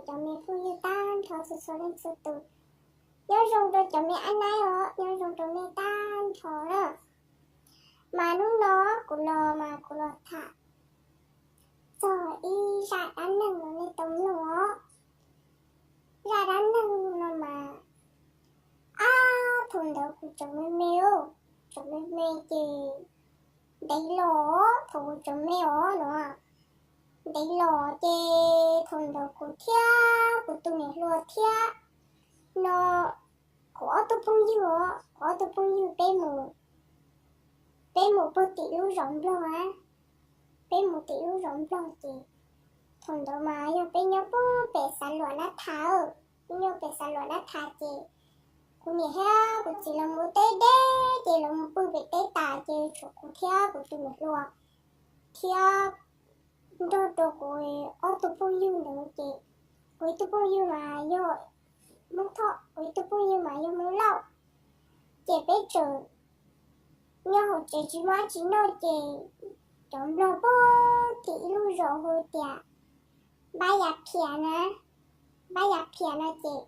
cov me phooj ywg tag nrho txhua txhua leej txhua tus. Nyob zoo rau cov me ab naib os, nyob zoo rau nej tag nrho na. Mas hnub no kuv los mas kuv los tham txog ib zaj dab neeg rau nej tau mloog os. Zaj dab neeg no mas, ab, thaum ntawd kuv tseem me me, tseem me me ces ntev los, thaum kuv tseem me os no, ntev los ces thaum ntawd kuv thiab kuv tus niam hluas thiab no, kuv ob tug phooj ywg os, kuv ob tug phooj ywg peb mus, peb mus puag tim lub zos Nplog a, peb mus tim lub zos Nplog ces thaum ntawd mas yog peb nyob puag pem Xav Luam Nab Thas, peb nyob pem Xav Luam Nab Thas ces kuv niam thiab kuv txiv lawv mus teb deb ces lawv mus pw pem teb tas ces tshuav kuv thiab kuv tus niam hluas thiab nrog rau kuv ob tug phooj ywg ntawd ces kuv ib tug phooj ywg mas yog Hmoob Thoj, kuv ib tug phooj ywg mas yog Hmoob Lauj. Ces peb tseem nyob hauv tsev tsis muaj dab tsi noj ces cov Nplog puag tim ib lub zos hu tias Npab Yas Phias na, Npab Yas Phias no ces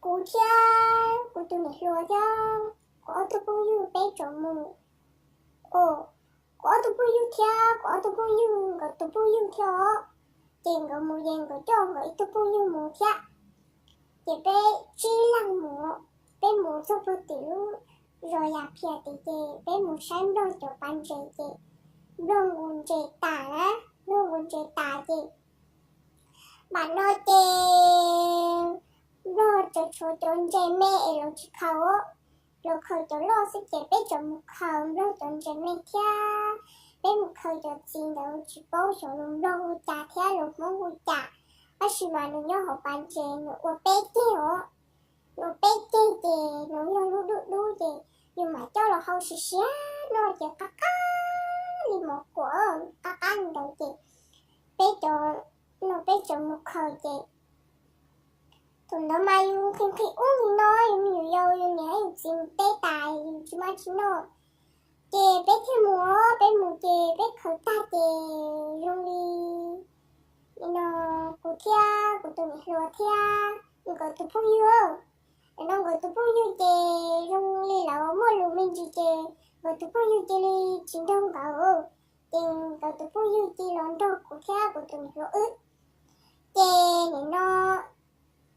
kuv thiab kuv tus niam hluas thiab kuv ob tug phooj ywg peb tseem mus, kuv ob tug phooj ywg thiab kuv ob tug phooj ywg nkawd tus phooj ywg thiab os, ces nkawd mus ces nkawd coj nkawd ib tug phooj ywg mus thiab. Ces peb tsib leeg mus, peb mus txog puag tim lub zos Yas Phias tid ces peb mus saib Nplog cov pas ntses ces Nplog nqus ntses tas na, Nplog nqus ntses tas ces mam no ces Nplog tseem tshuav cov ntses me es lawv tsis khaws, lawv khaws cov loj xwb ces peb tseem mus khaws Nplog cov ntses me thiab. Peb mus khaws cov txiv ntawd tsis paub xyov lus Nplog hu cas thiab lus Hmoob hu cas, tab sis mas nws nyob hauv pas ntses nws ua peb ceg os, nws ua peb ceg ces nws yog lub dub dub ces yus mam coj los hau siav siav noj ces qab qab li mov kuam, qab qab li ntawd ces peb cov no peb tseem mus khaws ces thaum ntawd mas yus nqhis nqhis ub nqhis no, yus me nyuam yaus, yus niam yus txiv mus teb tas yus tsis muaj dab tsi noj. Ces peb thiaj mus, peb mus ces peb khaws tag ces zoo li no kuv thiab kuv tus niam hluas thiab nkawd tus phooj ywg, no nkawd tus phooj ywg ces zoo li lawv muaj lus me ntsis ces nkawd tus phooj ywg cia li tsis nrog nkawd, ces nkawd tus phooj ywg cia li los nrog kuv thiab kuv tus niam hluas wb. Ces nim no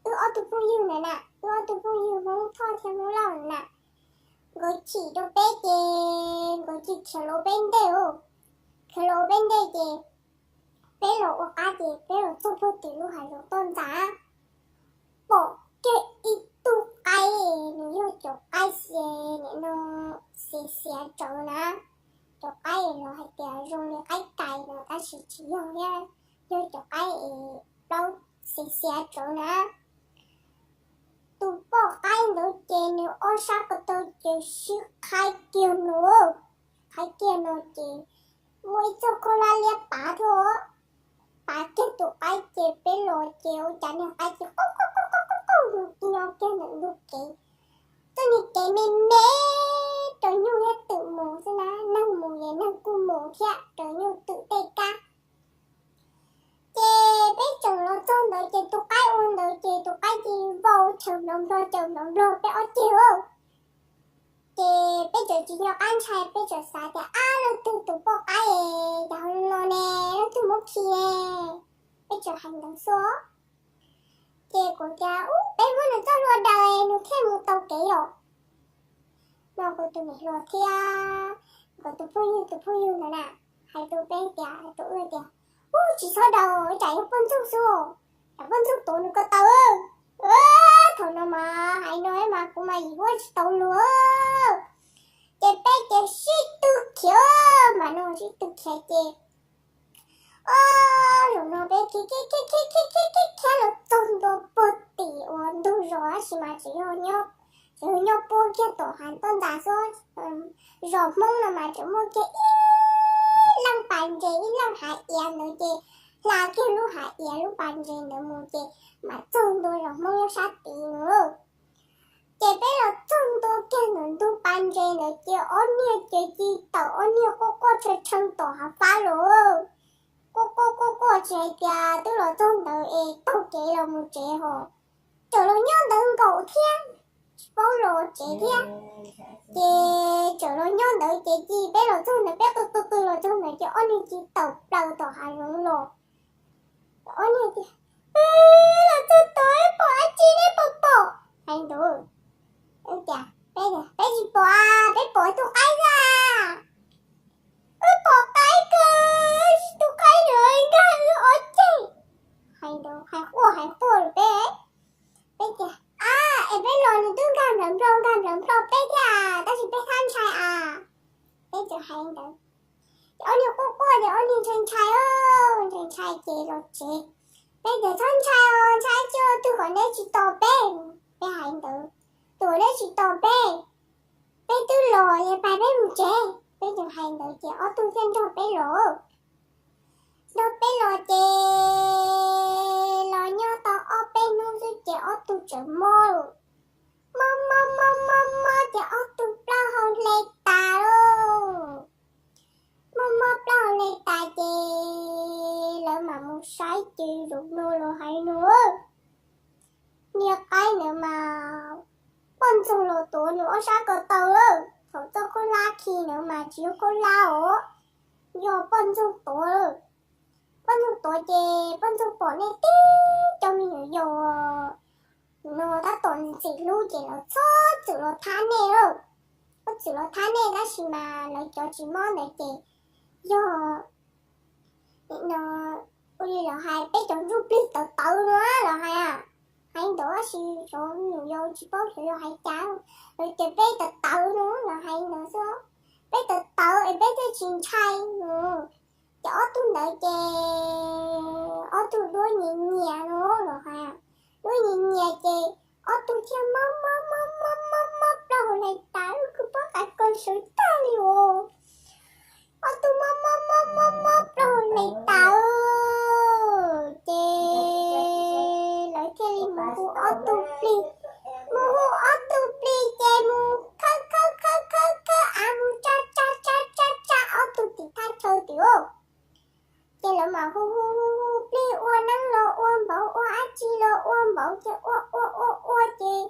wb ob tug phooj ywg na na, wb ob tug phooj ywg Hmoob Thoj thiab Hmoob Lauj na, nkawd chim rau peb ces nkawd cia li khiav los peb ntej, khiav los peb ntej ces peb los ua qab ces peb los txog puag tim lub hav zoov toj ntxas, pom kiag ib tug qaib, nws yog cov qaib xiav nim no, xiav xiav tsawv na, cov qaib los hais tias zoo li qaib kais no tab sis tsis yog thiab, yog cov qaib es plaub xiav xiav tsawv na. Tus poj qaib ntawd ces nws ob sab ko taw ces sib qhaib kiag no, qhaib kiag no ces muaj ib txoj khaub hlab liab pav thiab, pav kiag tus qaib ces peb los ces ua cas niag qaib ces qub qub qub qub qub qub nyob kiag ntawm ntug kev. Txoj niag kev me me, raws nyuj thiab twm mus xwb na, neeg mus ces neeg kuj mus thiab raws nyuj twm tej kab. Ces peb tseem los txog ntawd ces tus qaib ua ntawd ces tus qaib ces vau chaws nplov nplog, chaws nplov nplog peb ob ceg. Ces peb tseem tsis nco qab ntshai, peb tseem xav tias ab leej twg tus poj qaib es cas ho no ne, leej twg muab khi ne, peb tseem hais ntawd xwb. Ces kuv tias ub peb muab nws txoj hlua daws nws thiaj mus tau kev os. No kuv tus niam hluas thiab nkawd tus phooj ywg, tus phooj ywg ntawd na, hais rau peb tias, rau wb tias ub tsis txhob daws, ib tsam yog poj ntxoog xwb, tsam poj ntxoog tuav nws ko taw. Thaum no mas hais no mas kuv mas yim huab tsis tau luag. Ces peb ces sib tw khiav, mas no sib tw khiav ces o, zaum no peb khiav khiav khiav khiav khiav khiav khiav los txog ntua puag tim uas ntug zos tab sis mas tseem yog nyob, tseem yog nyob puag kiag tom hav toj ntxas xwb. Zos Hmoob no mas tseem muaj kiag ib leej pas ntses ib leej hav iav ntawd ces hla kiag lub hav iav lub pas ntses ntawd mus ces mam txog ntua zos Hmoob nyob sab tid no. Ces peb los txog ntua kiag ntawm ntug pas ntses ntawd ces ob niag ces ci tawm ob niag quaj quaj tshee tshee tom hav fab los. quaj quaj quaj quaj tsis hais tias twb los txog ntawd es taug kev los mus tsev hos, txawm los nyob ntawd nkaus thiab, tsis paub los tsev thiab. Ces txawm los nyob ntawd ces cia peb los txog ntawd, peb qw qw qw los txog ntawd ces ob niag cia li tawm plaws tom hav zoov los. Ob niag tias, los txog tod pom dab tsi ne, pom pom, hais ntawd. Peb tsis pom, peb pom tus qaib xwb. Wb pom qaib kawg, tus qaib ntawd nkag wb ob ceg. Hais ntawd hais quaj hais quaj rau peb. Peb tias, ab, es peb los nws twb nkag nplawm nplho nkag nplawm nplho peb thiab, tab sis peb txhob ntshai as. Peb txawm hais ntawd. Ces ob niag quaj quaj ces ob niag ntshai ntshai, ntshai ntshai ces los tsev. Peb tias txhob ntshai os, ntshai tsis ua twg kom neb tsis tos peb. Peb hais ntawd, tus neb tsis tos peb, peb twb los es pais peb mus tsev. Peb tseem hais ntawd ces ob tug thiaj nrog peb los. Nrog peb los ces los nyob tau ob peb hnub xwb ces ob tug tseem mob, mob mob mob mob mob ces ob tug plaub hau hle tas lauj. Mob mob plaub hau hle tas ces lawv mam mus saib ces zaum no lawv hais no, niag qaib ntawd mas poj ntxoog los tuav nws ob sab ko taw lawm. Thaum txoj khaub hlab khi ntawd mas tsis yog khaub hlab os, yog poj ntxoog tuav lawm. Poj ntxoog tuav ces poj ntxoog pom nej tib cov me nyuam yaus no tab tom ntxim hlub ces lawv txhob txwm los thab nej lawm. Txhob txwm los thab nej tab sis mas lawv cov tsis mob ntawd ces yog no, ua li lawv hais peb cov ntsuj plig tawv tawv no los hais, hais ntawd tab sis cov me nyuam yaus tsis paub xyov yog hais cas, lawv tias peb tawv tawv no los hais ntawd xwb. Peb tawv tawv es peb thiaj tsis ntshai no. Ces ob tug ntawd ces ob tug duab nyias nyias no los hais, duab nyias nyias ces ob tug thiaj mob mob mob mob mob mob plaub hau hle tas, wb kuj paub qav ko sawv tag li os. Ob tug mob mob mob mob mob plaub hau hle tas ces lawv thiaj li mus hu ob tug plig, mus hu ob tug plig ces mus khawb khawb khawb khawb khawb av mus tsa tsa tsa tsa tsa ob tug tim thaj chaw tim ub. Ces lawv mam hu hu hu hu plig ua neeb los ua npaum, ua dab tsi los ua npaum ces ua ua ua ua ces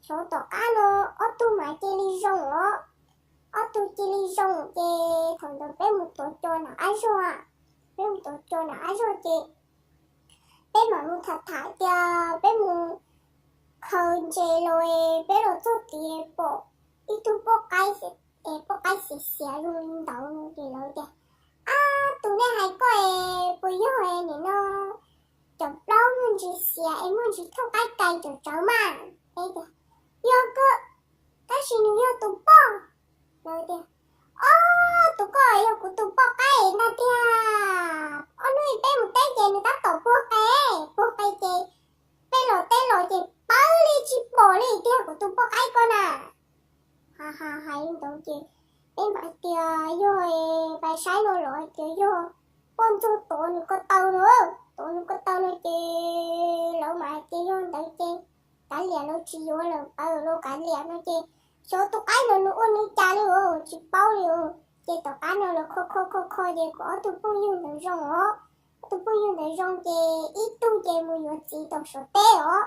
xyov tom qab no ob tug mas cia li zoo os. Ob tug cia li zoo ces thaum ntawd peb mus tuav cos nram qab zog, peb mus tuav cos nram qab zog ces peb mam mus tham tham tias peb mus khaws ntses los es peb los txog tid pom ib tug poj qaib, es poj qaib xiav xiav zoo li ntawd no ces lawv tias, ab, tus nej hais koj es puas yog es nim no cov plaub muaj ntsis xiav es muaj ntsis thauj qaib kais tsawv tsawv mas? Peb tias, yog kawg, tab sis nws yog tus poj. Lawv tias, ob, tus koj yog kuv tus poj qaib ntag tiag. Ob hnub peb mus teb ces nws tab tom puag qe, puag qe ces peb los teb los ces pawv li tsis pom li tiag kuv tus poj qaib ko na. Ha ha, hais li ntawd ces peb mam tias yog, pais saib no los tias yog poj ntxoog tuav nws ko taw no, tuav nws ko taw no ces lawv mam tias yog ntawd ces kav liam, lawv tsis yuav lawm, pawv los kav liam no ces xyov tus qaib no nws ua nws cas li os, tsis paub li os. Ces tom qab no lawv kho kho kho kho ces kuv ob tug phooj ywg ntawd zoo os. Ob tug phooj ywg ntawd zoo ces ib tug ces mus yuav txiv tom Suav teb os.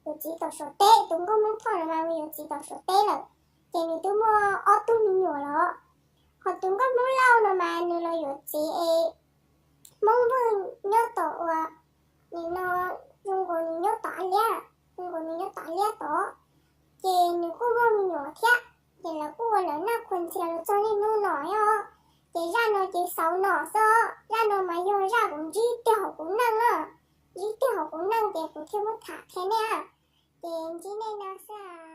Yuav txiv tom Suav teb, tus nkauj Hmoob Thoj no mas mus yuav txiv tom Suav teb lawm, ces nws twb muaj ob tug me nyuam los. Ho tus nkauj Hmoob Lauj no mas nws los yuav txiv es Hmoob Vwj nyob tom uas nim no zoo nkaus nws nyob tom Av Liab, zoo nkaus nws nyob tom Av Liab tod, ces nws kuj muaj me nyuam thiab. Ces lawv kuj ua lawv naj qhuas ntxias los txog niaj hnub no os. Ces zaj no ces xaus no xwb, zaj no mas yog zaj kuv ntsib tiag hauv kuv neej na, ntsib tiag hauv kuv neej ces kuv thiaj muab tham qhia nej. Ces ntsib nej no xwb a.